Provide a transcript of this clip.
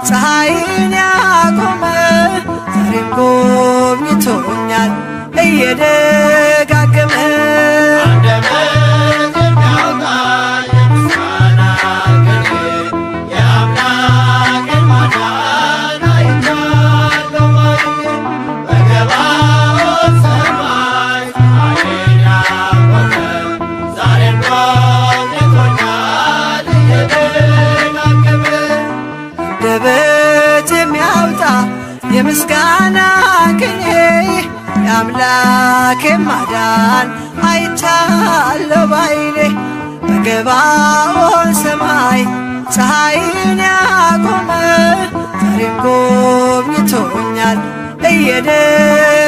ፀሐይን ያቆመ ዛሬም ጎብኝቶኛል እየደጋገመ። አንደበት የሚያወጣ የምስጋና ቅኔ፣ የአምላኬን ማዳን አይቻለሁ ባይኔ። በገባኦን ሰማይ ፀሐይን ያቆመ ዛሬም ጎብኝቶኛል እየደጋገመ። አንደበት የሚያወጣ የምስጋና ቅኔ፣ የአምላኬን ማዳን አይቻለሁ ባይኔ። በገባኦን ሰማይ ፀሐይን ያቆመ ዛሬም ጎብኝቶኛል እየደጋገመ።